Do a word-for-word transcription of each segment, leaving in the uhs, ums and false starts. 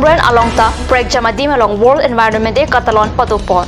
Hamren along ta prekjam adim along World Environment Day katalon padopon.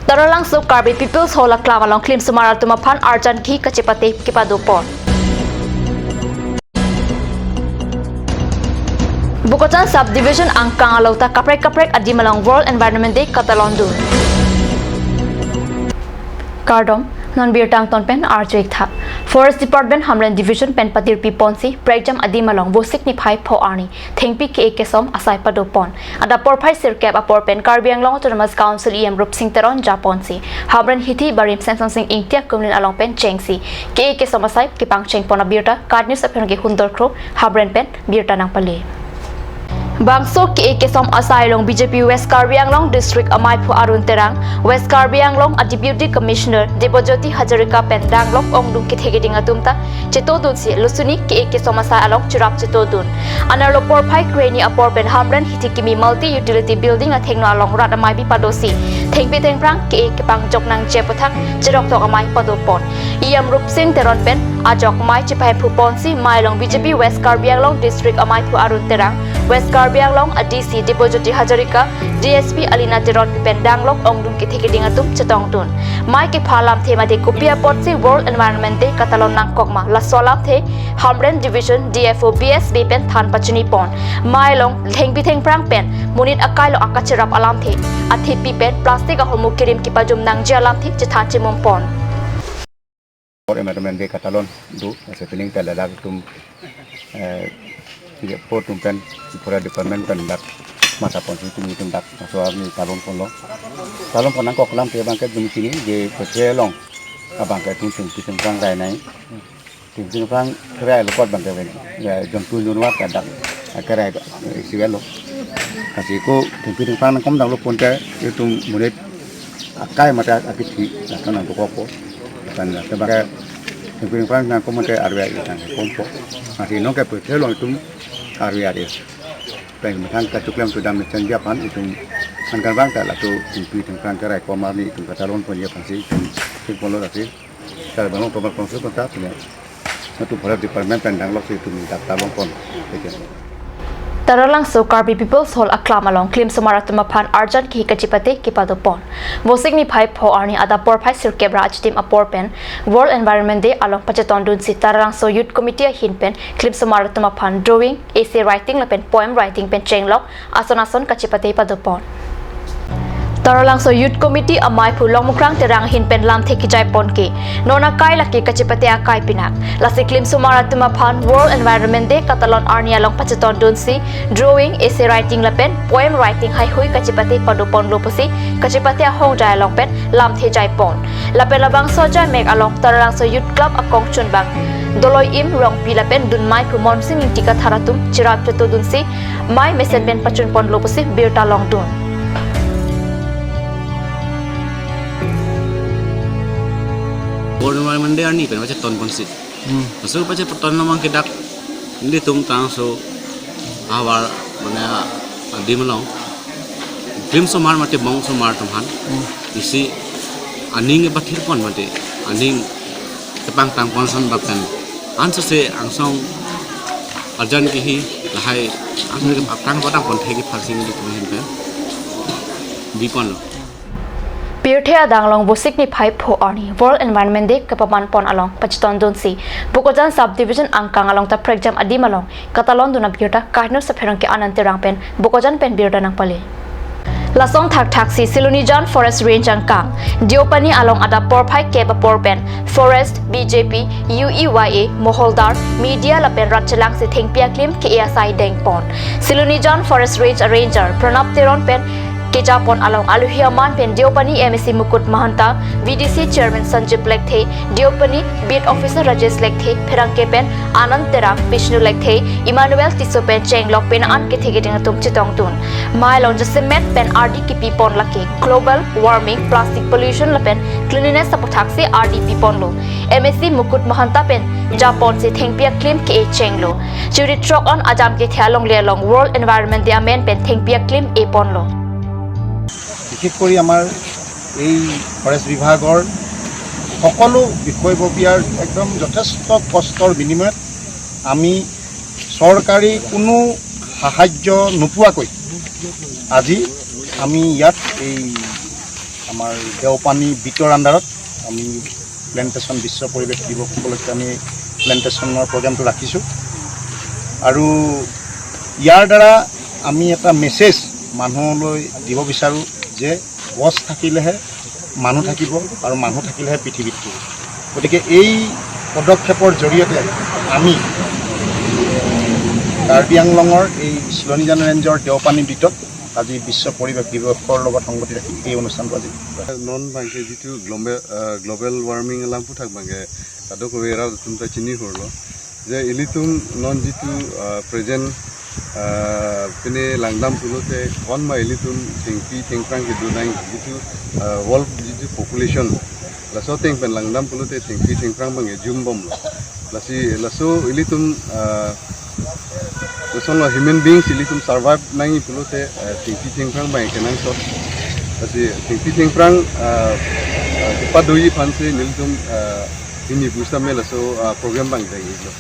Taralangso Karbi People's Hall aklam along klimsomar atum aphan arjan kihi kachepate kepadopon. Bokajan Subdivision angkang along ta kaprek kaprek adim along World Environment Day katalondun. Kardom, non birta angton pen arju-ik tha. Forest Department Hamren Division pen patirpi ponsi prekjam adim along Vosik niphai pho arni thengpi ke-e kesom asai padopon. Adap porphai sirkep apor pen Karbi Anglong Autonomous Council E M Rupsing Teron japonsi Hamren hithi barim Semsonsing Ingti akumlin along pen chengsi ke-e kesom asai kepangchengpon abirta KAT News apherangke Hundor Kro Hamren pen birta nangpale. Bangso ke-e kesom asai along B J P West Karbi Anglong District amaiphu Arun Terang, West Karbi Anglong a Deputy Commissioner Debojyoti Hazarika pen danglok ongdung kethe keding atum ta chetodunsi lusuni ke-e kesom asai along cherap chetodun. Anerlo porphai kreni apor pen Hamren hithi kimi multi utility building athengno along rat amei bi padosi thengpi thengphrang ke-e kepangjok nangji aphuthak cheroktok amei padopon. E M Rupsing Teron pen ajok mei chepahemphu ponsi mei along B J P West Karbi Anglong District amaiphu Arun Terang, West Karbi Anglong a D C Debojyoti Hazarika, D S P Alina Teronpi pen danglok ongdung kethe keding atum chetongdun. Mei kepha alamthe mate kopi apotsi World Environment Day katalon nangkok ma laso alamthe Hamren Division D F O B S B pen than pachinipon. Mei along thengpi thengphrang pen monit akai along akacherap alamthe, athepi pen plastic ahormu kirim kepajum nangji alamthe chethan chimumpon. World Environment Day katalon do, ase pining ta ladak atum, eh, T F O atum pen, Forest Department pen dak masa ponsi atum atum dak, maso arni talonponlo. Talonpon nangkok alamthe abangke atum chini, je pese along, abangke atum thengpi thengphrang rai nai. Thengpi thengphrang kerai lokot abangke ven, ya, jontu jonwar ta dak, eh, kerai, eh, isi avelo. Lasi ko thengpi thengphrang nangkom danglo pon te, itum monit akai mate akithi, latum nangkokpo. Kan latum abangke thengpi thengphrang nangkom mate arve ari tangkompo. Lasi nonke pese along itum arve ari. Pen methang kachoklem tu dam ni chengja aphan itum angkang abang ta latum thengpi thengphrang kerai kom arni itum katalonponji aphansi itum thengponlo lasi. Karbi Anglong Autonomous Council pen ta punya. Latum Forest Department pen dangloksi itum dak talonpon. Taralangso Karbi People's Hall aklam along klimsomar atum aphan arjan kihi kachepate kepadopon. Vosik niphai pho arni adap porphai sirkep ra achitim apor pen World Environment Day along pachetondunsi Taralangso Youth Committee ahin pen klimsomar atum aphan drawing, essay writing lapen poem writing pen chenglok ason ason kachepate padopon. Taralangso Youth Committee amaiphu Longmukrang Terang ahin pen lamthe kejaipon ke non akai lake kachepate akai pinak. Lasi klimsomar atum aphan World Environment Day katalon arni along pachetondunsi drawing, essay writing lapen poem writing heihui kachepate padoponlo pusi kachepate ahongjai along pen lamthe jaipon. Lapen labangso ajai mek along Taralangso Youth Club akongchunbang Doloi Im Rongpi lapen dunmaiphu Monsing Ingti Kathar atum cherap chetodunsi mei mesen pen pachunponlo pusi birta longdun. World Environment Day arni pen pachetonponsi. Hmm. Laso pacheton lomang ke dak nelitum Taralangso ahavar mane adim along klimsomar mate mongsomar atum aphan. Hmm. Isi aning kepathirpon mate aning kepangtangpon ason lapen ansose angsong arjan kihi lahai angsong kepangtang padangpon thek kepharsing nelitum ahin pen biponlo. Pirthe adang along Vosik niphai pho arni World Environment Day kepamanpon along pachetondunsi Bokajan Subdivision angkang along ta prekjam adim along katalondun abirta KAT News apherangke Anand Terang pen Bokajan pen birta nangpale. Lason thakthaksi Silonijan Forest Range angkang Deopani along adap porphai kep apor pen Forest, B J P, U E Y A, moholdar, media lapen rat chelangsi thengpi aklim ke-e asai dengpon. Silonijan Forest Range Ranger Pranab Teron pen kejapon along alohi aman pen Deopani M A C Mukut Mahanta, V D C Chairman Sanjib Lekthe, Deopani Beat Officer Rajesh Lekthe, pherangke pen Anand Terang, Vishnu Lekthe, Emmanuel Tisso pen chenglok pen an kethe keding atum chetongdun. Mei along jasemet pen ardi kepipon lake global warming, plastic pollution lapen cleanliness aphuthaksi ardi piponlo. M A C Mukut Mahanta pen japonsi thengpi aklim ke-e chenglo. Churi throk an ajam kethe alongle along World Environment Day amen pen thengpi aklim eponlo. বিশেষ কৰি আমাৰ এই ফৰেষ্ট বিভাগৰ সকলো বিষয়ববীয়াৰ একদম যথেষ্ট কষ্টৰ বিনিময়ত আমি চৰকাৰী কোনো সাহায্য নোপোৱাকৈ আজি আমি ইয়াত এই আমাৰ দেওপানী বিটৰ আণ্ডাৰত আমি প্লেণ্টেশ্যন, বিশ্ব পৰিৱেশ দিৱস উপলক্ষে আমি প্লেণ্টেশ্যনৰ প্ৰগ্ৰামটো ৰাখিছোঁ। আৰু ইয়াৰ দ্বাৰা আমি এটা মেছেজ মানুহলৈ দিব বিচাৰোঁ যে গছ থাকিলেহে মানুহ থাকিব আৰু মানুহ থাকিলেহে পৃথিৱী থাকিব। গতিকে এই পদক্ষেপৰ জৰিয়তে আমি কাৰ্বি আংলঙৰ এই চিলনীজান ৰেঞ্জৰ দেওপানী বিটত আজি বিশ্ব পৰিৱেশ দিৱসৰ লগত সংগতি ৰাখি এই অনুষ্ঠানটো আজি। Non abangke jitu global, uh, global warming alam aphuthak abangke kadokave rat atum ta chini hurlo. Je ilitum non jitu, uh, present, uh, pine langdam pulote konma ilitum thengpi thengphrang kedo nang jitu, uh, world jitu population. Laso ateng pen langdam pulote thengpi thengphrang abangke jumbomlo. Lasi laso ilitum, ah, lasonlo human beings ilitum survive nangji pulote, ah, thengpi thengphrang abang kenangsot. Lasi thengpi thengphrang, ah, ah, kepadoji aphansi nelitum, ah, hini pusitame laso, ah, program abang denglo.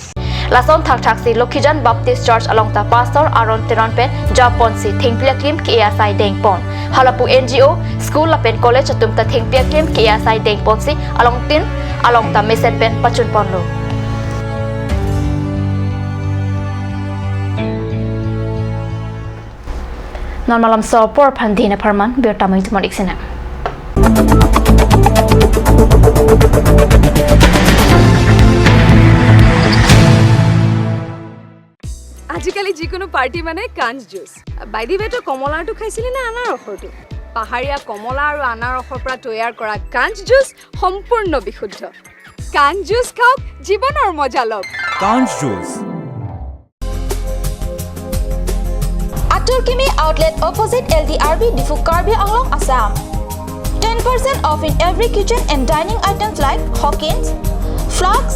Lason thakthak si Lokhijan Baptist Church along ta Pastor Aaron Teron pen japonsi thengpi aklim ke-e asai dengpon. Halapu N G O, school lapen college atum ta thengpi aklim ke-e asai dengponsi alongtin along ta mesen pen pachunponlo. Non malam so apor aphan dina pharman birta mengtumon iksina. আজিকালি যিকোনো পাৰ্টি মানে কাঞ্চ juice. By the way, তই কমলাৰটো খাইছিলি নে আনাৰসৰটো? পাহাৰীয়া কমলা আৰু আনাৰসৰ পৰা তৈয়াৰ কৰা কাঞ্চ জুচ সম্পূৰ্ণ বিশুদ্ধ। কাঞ্চ জুচ খাওক, জীৱনৰ মজা লওক। কাঞ্চ juice. Atur Kimi Outlet, opposite L D R B, Diphu, Karbi Anglong, Assam. Ten percent off in every kitchen and dining items like Hawkins, Flask,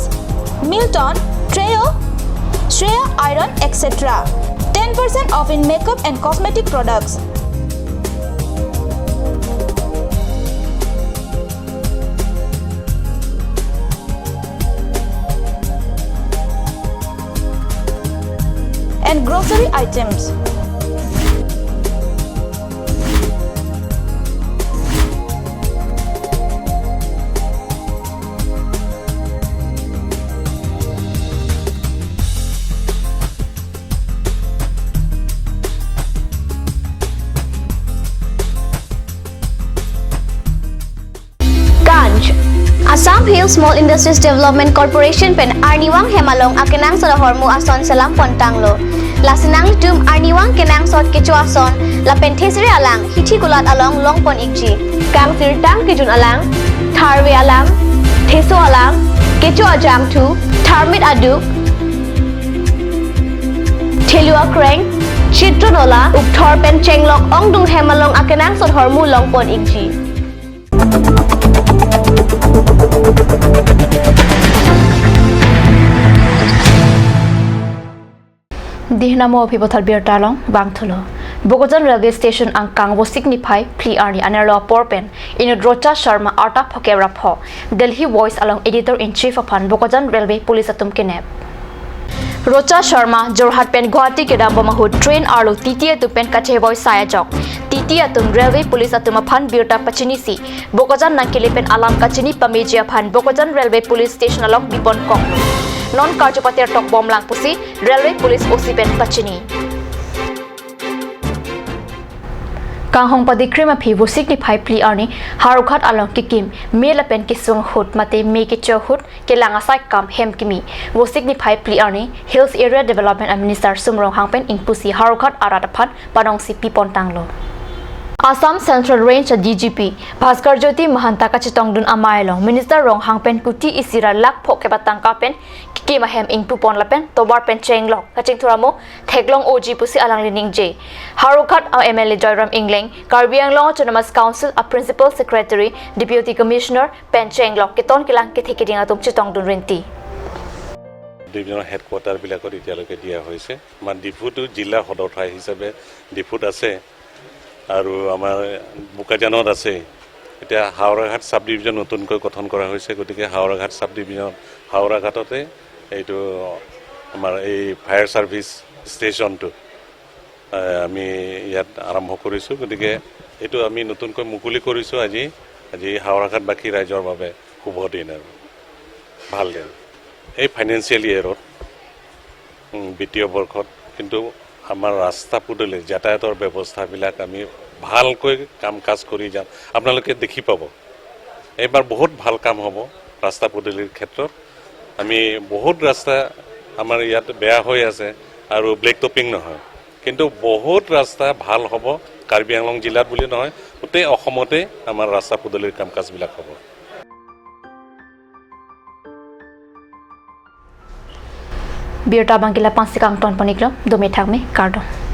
Milton, Treo, Shreya Iron, et cetera. Ten percent off in makeup and cosmetic products. And grocery items. Kanch. Assam Hill Small Industries Development Corporation pen arnivang hem along akenangsot ahormu ason selam pontanglo. Lasi nanglitum arnivang kenangsot kecho ason lapen thesere alang hithi kulat along longpon ikji. Kangsirtang kejun alang, tharve alang, theso alang, kecho ajangthu, tharmit aduk, thelu akreng, chitron ola, ukthor pen chenglok ongdung hem along akenangsot ahormu longpon ikji. Dina mo aphi bothal birta along bangthulo. Bokajan Railway Station angkang Vosik niphai phli arni anerlo apor pen inut Rocha Sharma arta phokep ra pho Delhi Voice along Editor in Chief aphan Bokajan Railway Police atum kenep. Rocha Sharma Jorhat pen Guwahati kedambom ahut train arlo T T A atum pen kachevoi sai ajok T T A atum Railway Police atum aphan birta pachinisi Bokajan nangkele pen alam kachini pameji aphan Bokajan Railway Police Station along bipon koklo. Non karju pater tokbomlang pusi Railway Police O C pen pachini. Kanghong padi krim aphi Vosik niphai phli arni Howraghat along kekim me lapen kesung ahut mate me kecho ahut kelang asai kam hem kimi Vosik niphai phli arni Hills Area Development Minister Sum Ronghang pen ingpusi Howraghat arat aphan panongsi pipontanglo. Assam Central Range a D G P Bhaskar Jyoti Mahanta kachetongdun amei along Minister Ronghang pen kuti isi ra lakh phokep atangka pen kekim ahem ingpupon lapen tovar pen chenglok kachingthur amo theklong oji pusi alangli ningje. Howraghat a M L A Joyram Engleng, Karbi Anglong Autonomous Council a Principal Secretary, Deputy Commissioner pen chenglok keton kelang kethe keding atum chetongdun rinti. ডিভিজনৰ হেডকোৱাৰ্টাৰবিলাকত এতিয়ালৈকে দিয়া হৈছে। মানে ডিফুটো জিলা সদৰ ঠাই হিচাপে ডিফুত আছে আৰু আমাৰ বোকাজানত আছে। এতিয়া হাওৰাঘাট ছাব ডিভিজন নতুনকৈ গঠন কৰা হৈছে, গতিকে হাওৰাঘাট ছাব ডিভিজন, হাওৰাঘাটতে এইটো আমাৰ এই ফায়াৰ ছাৰ্ভিচ ষ্টেচনটো, আহ, আমি ইয়াত আৰম্ভ কৰিছোঁ। গতিকে এইটো আমি নতুনকৈ মুকলি কৰিছোঁ আজি। আজি হাওৰাঘাটবাসীৰ ৰাইজৰ বাবে শুভ দিন আৰু ভাল দিন। এই ফাইনেন্সিয়েল ইয়েৰত, উম, বিত্তীয় বৰ্ষত কিন্তু আমাৰ ৰাস্তা পদূলি, যাতায়াতৰ ব্যৱস্থাবিলাক আমি ভালকৈ কাম কাজ কৰি যাম। আপোনালোকে দেখি পাব, এইবাৰ বহুত ভাল কাম হ'ব ৰাস্তা পদূলিৰ ক্ষেত্ৰত। আমি বহুত ৰাস্তা আমাৰ ইয়াত বেয়া হৈ আছে আৰু ব্লেক টপিং নহয়, কিন্তু বহুত ৰাস্তা ভাল হ'ব। কাৰ্বি আংলং জিলাত বুলি নহয়, গোটেই অসমতে আমাৰ ৰাস্তা পদূলিৰ কাম কাজবিলাক হ'ব। Birta bangkila pangsi kangton paniklo, dome thakme, kardom.